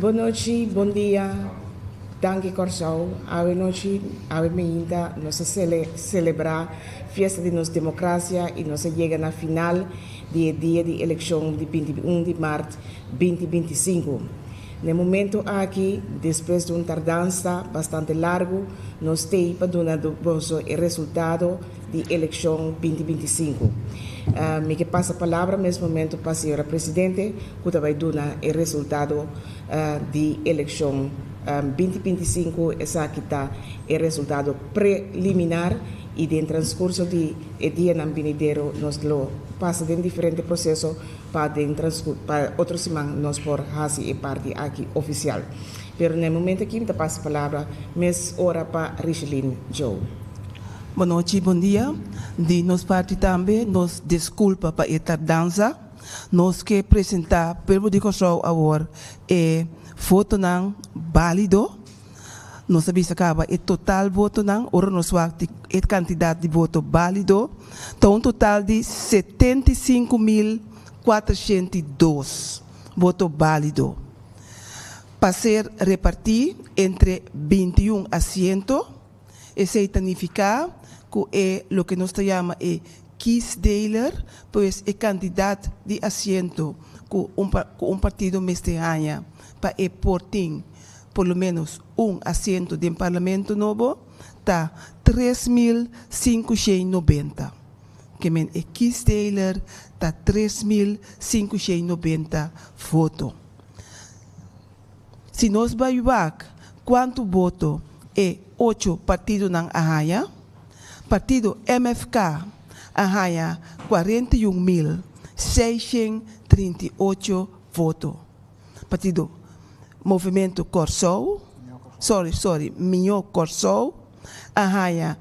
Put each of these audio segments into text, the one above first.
Bon nochi, bon dia, danki Kòrsou. Awe nochi, awe meinta nos a selebrá fiesta di nos demokrasia i nos a yega na final di e dia di elekshon di 21 di mart 2025. Na e momento aki, despues di un tardansa bastante largu, nos t'ei pa duna boso e resultado di elekshon 2025. Mi ke pasa palabra mes momento pa señora presidente ku ta bai duna e resultado di elekshon 2025. Esaki ta e resultado preliminar i den transkurso di e dianan binidero nos lo pasa den diferente proseso pa den pa otro siman nos por hasi e parti aki ofisial. Pero na e momento aki mi ta pasa palabra mes ora pa Richeline Joe. Bon nochi, bon dia. Di nos parti tambe nos disculpa pa e tardansa. Nos ke presenta pueblo di Kòrsou awor e votonan balido. Nos a bisa kaba e total votonan ora nos wak di e kantidat di voto balido ta un total di 75.402 voto balido pa ser repartí entre 21 asiento. Esei ta nifiká ku e loke nos ta yama e kiesdeler, pues e kantidat di asiento ku un ku un partido mester haña pa e por tin por lo ménos un asiento den parlamento nobo, ta 3590. Ke men e kiesdeler ta 3590 voto. Si nos bai wak kuantu boto e ocho partidonan a haña, partido MFK a haña 41.638 voto, partido Movementu Kòrsou, sorry, sorry, Mihó Kòrsou a haña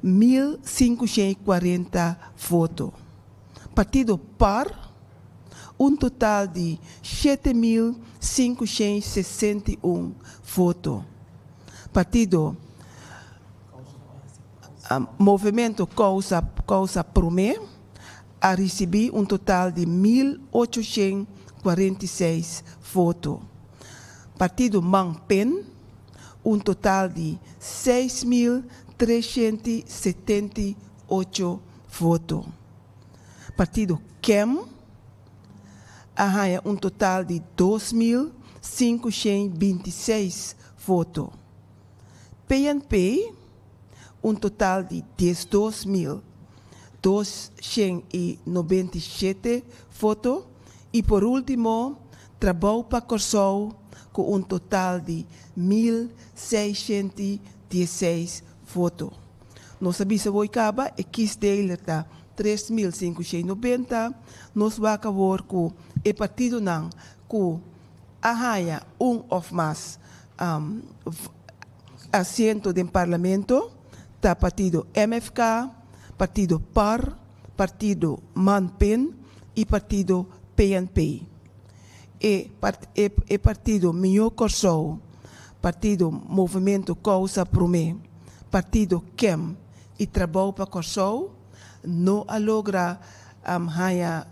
1.540 voto, partido par un total di 7561 voto. Partido Movemento Kousa Kousa Promé a risibí un total di 1846 voto. Partido Man Pen un total di 6378 voto. Partido kem a haña un total di 2526 voto. PNP un total di 12.297 voto i por último Trabou pa Kòrsou ku un total di 1616 voto. Nos a bisa woi kaba e kiesdeler ta 3590, nos wak awor ku e partidonan ku a haña un òf mas asiento den parlamento ta partido MFK, partido par, partido MANPEN i partido PNP. E e partido Mihó Kòrsou, partido Movementu Kousa Promé, partido kem i Trabou pa Kòrsou no a logra haña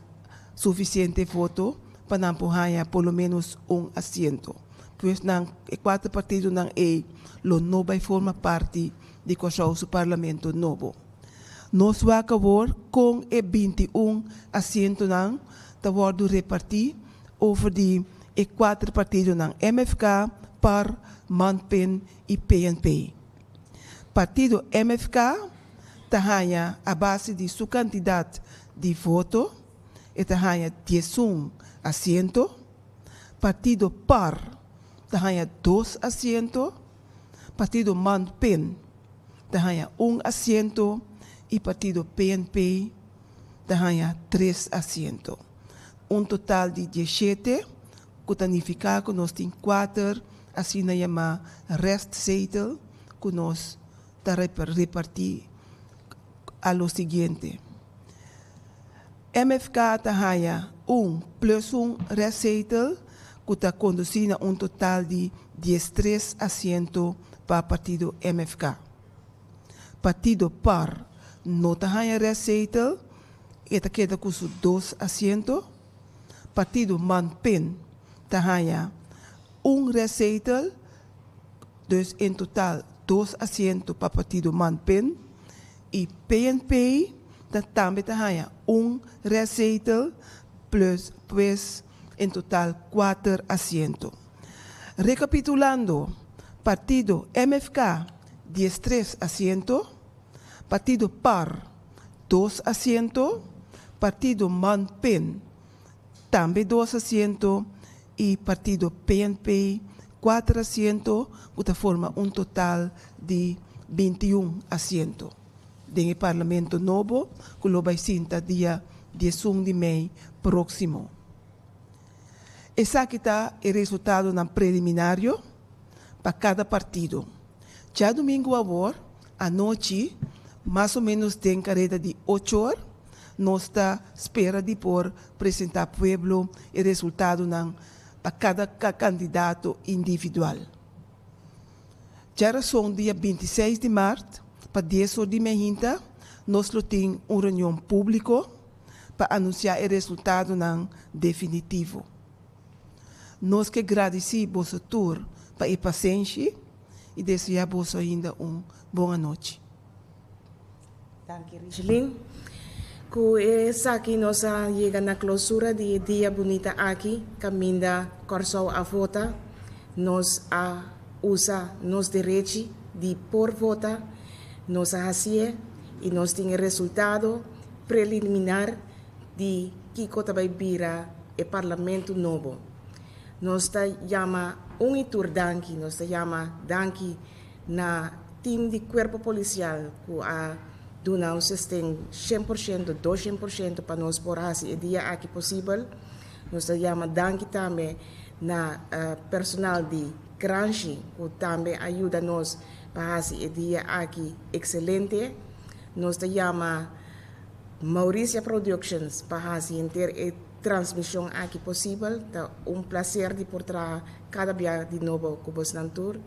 sufisiente voto pa nan por haña por lo ménos un asiento. Pues nan e kuater partidonan ei lo no bai forma parti di Kòrsou su parlamento nobo. Nos wak awor kon e 21 asientonan ta wòrdu repartí over di e kuater partidonan MFK, par, MANPEN i PNP. Partido MFK ta haña a base di su kantidat di voto, e ta haña 11 asiento. Partido par ta haña dos asiento. Partido MANPEN ta haña un asiento i partido PNP ta haña tres asiento. Un total di 17, ku ta nifiká ku nos tin kuater asina yamá restzetel ku nos ta repartí a lo siguiente. MFK ta haña un plus un restzetel ku ta kondusí na un total di 13 asiento pa partido MFK. Partido par no ta haña restzetel, e ta keda ku su dos asiento. Partido MANPEN ta haña Un restzetel, dus en total 2 asiento pa partido MAN-PEN i PNP ta tambe ta haña un restzetel plus pues en total 4 asiento. Rekapitulando, partido MFK 13 asiento, partido PAR 2 asiento, partido MAN-PEN tambe 2 asiento i partido PNP 4 asiento, ku ta forma un total di 21 asiento den e parlamento nobo ku lo bai sinta dia 11 di mei próksimo. Esaki ta e resultadonan preliminario pa kada partido. Djadumingu awor anochi, mas o ménos den kareda di 8 or, nos ta spera di por presentá pueblo e resultadonan pa kada kandidato individual. Djarason dia 26 di mart pa 10 or di mainta nos lo tin un reunion públiko pa anunsiá e resultadonan definitivo. Nos ke gradisí boso tur pa e pasenshi i deseá boso ainda un bon anochi. Danki Richelin. Ku esaki nos a yega na klousura di e dia bunita aki kaminda Kòrsou a vota. Nos a usa nos derechi di por vota, nos a hasié i nos tin e resultado preliminar di kiko ta bai bira e parlamento nobo. Nos ta yama un i tur danki, nos ta yama danki na team di Kuerpo Polisial ku a duna un sosten 100%, 200% pa nos por hasi e dia aki posibel. Nos ta yama danki tambe na personal di Kranshi ku tambe a yuda nos pa hasi e dia aki ekselente. Nos ta yama Mauricia Productions pa hasi henter e transmishon aki posibel. Ta un plaser di por traha kada bia di nobo ku bosnan tur.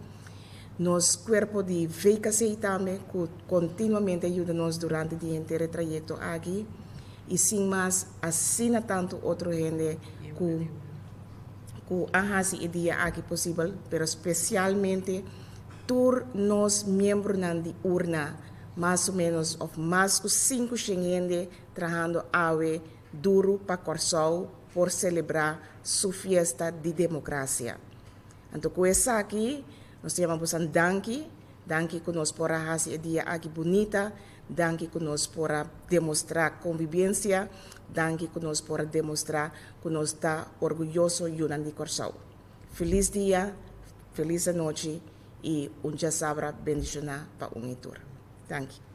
Nos kuerpo di VKC tambe ku kontinuamente a yuda nos durante di henter e trayekto aki. I sin mas asina tantu otro hende ku a hasi e dia aki posibel, pero spesialmente tur nos miembronan di urna, mas o ménos òf mas ku 500 hende trahando awe duru pa Kòrsou por selebrá su fiesta di demokrasia. Anto ku esaki nos ta yama bosan danki, danki ku nos por a hasi e dia aki bunita, danki ku nos por a demostrá konvivensia, danki ku nos por a demostrá ku nos ta orguyoso yunan di Kòrsou. Felis dia, felis anochi i un djasabra bendishoná pa un i tur. Danki.